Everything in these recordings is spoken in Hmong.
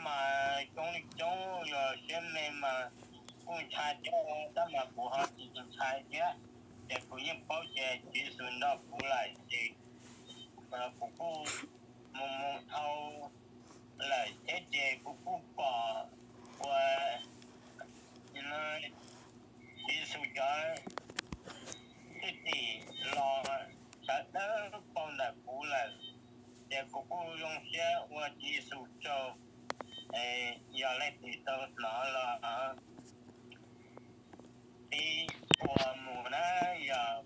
mas coob li coob, yog siab me mas kuj ntshai thiab, tab mas kuv ho tsis ntshai thiab. Ces kuv yeej paub ces Tswv Yexus nrog kuv lawm ces kuv kuj mus mus dhau lawm thiab ces kuv kuj pom ua Tswv Yexus cov thwj tim los sawv daws paug ntawm kuv lawm, ces kuv kuj zoo siab ua Tswv Yexus tsaug. Yog leej twg tau hnov los tib ua mus na, yog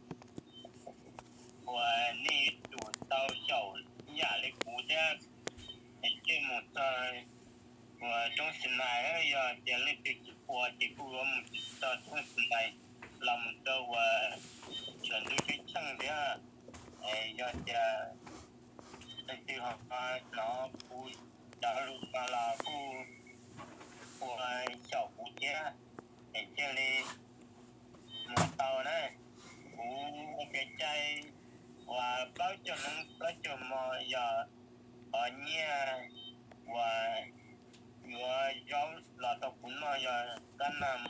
uas nej yuav tsum tau xyaum ib yam li kuv thiab, es thiaj mus txog uas roob Xinais. Yog tias leej twg tsis ua ces kuj yuav mus txog roob Xinais los mus rau uas sawv ntxov teb chaws thiab. Yog tias leej twg ho hnov kuv cov lus no los kuj ua xyaum kuv thiab, es thiaj li mus tau na. Kuv ua kev cai uas plaub caug hnub plaub caug hmo, yog qhov nyiaj uas yuav zaub los rau kuv noj, yog kab nas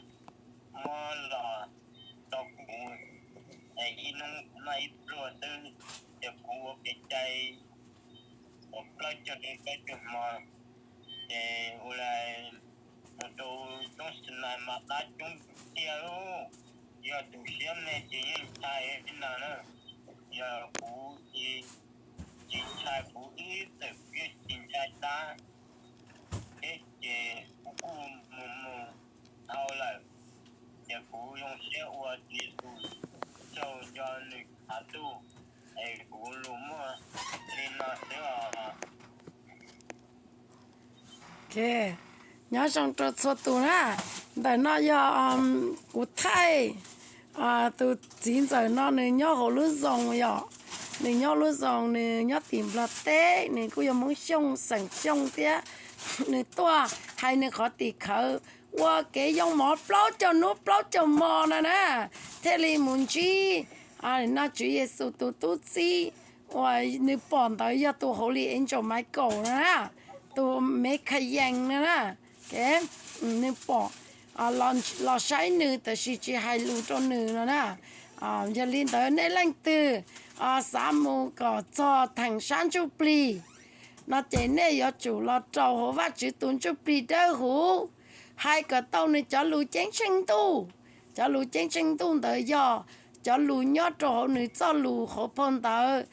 muab los rau kuv, es ib hnub kuv noj ib pluag xwb, ces kuv ua kev cai uas plaub caug hnub plaub caug hmo, ces ua li mus rau roob Xinais mas dab coob tiag lauj. Yog tus siab me ces yeej ntshai li no na. Yog kuv tsis ntshai, kuv ib txwm kuv yeej tsis ntshai dab thiab, ces kuv kuj mus mus dhau lawm, ces kuv zoo siab ua Tswv Yexus tsaug nco nws qhov txuj, es kuv lus muaj li no xwb os. Nyob zoo rau txhua tus na. Ntawm no yog kuv thaij tus txiv ntxawm no, nws nyob hauv lub zos yom. Nws nyob lub zos, nws nyob tim Nplog teb, nws kuj yog Hmoob Xyooj, xeem Xyooj thiab. Nws tuaj hais nws qhov tim khawv ua kev yoo mov plaub caug hnub plaub caug hmo no na, thiaj li mus ntsib no Tswv Yexus tus tub txib uas nws pom ntawd yog tus hauv li angel Michael no na, tus Michael no na. Nws pom los saib nws tab sis tsis hais lus rau nws no na. Yog li ntawd nej leej twg xav mus kom txog theem sab ntsuj plig no ces nej yuav tsum los rau hauv Vajtswv tus ntsuj plig dawb huv, hais kom tau nws cov lus ceeb tsheej ntuj. Cov lus ceeb tsheej ntuj ntawd yog cov lus nyob rau hauv nws txoj lus hauv phau ntawv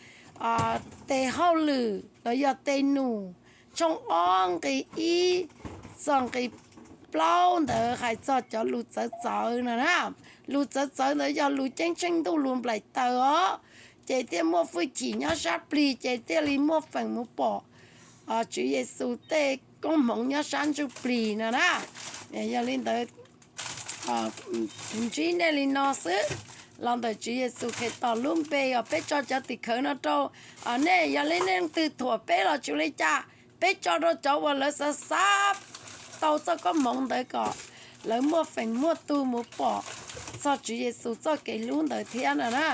Tes Hauj Lwm los yog Tes Num tshooj ob nqe ib txog nqe plaub ntawd hais txog cov lus txawv txawv no na. Lus txawv txawv ntawd yog lus ceeb tsheej ntuj, lus nplaim taws os. Ces thiaj muaj hwj chim nyob sab plig, ces thiaj li muaj feem mus pom Tswv Yexus tej koob hmoov nyob sab ntsuj plig no na. Yog li ntawd, ntsib nej li no xwb, los ntawm Tswv Yexus Khetos lub npe os, peb tso cov tim khawv no rau nej. Yog li nej leej twg thuam peb los tsis ua li cas, peb tso rau cov uas lawv xav xav tau txoj koob hmoov ntawd kom lawv muaj feem muaj tug mus pom txog Tswv Yexus txoj kev hlub ntawd thiab no na.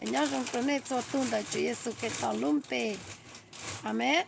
Nyob zoo rau nej txhua tus ntawm Tswv Yexus Khetos lub npe. Amees.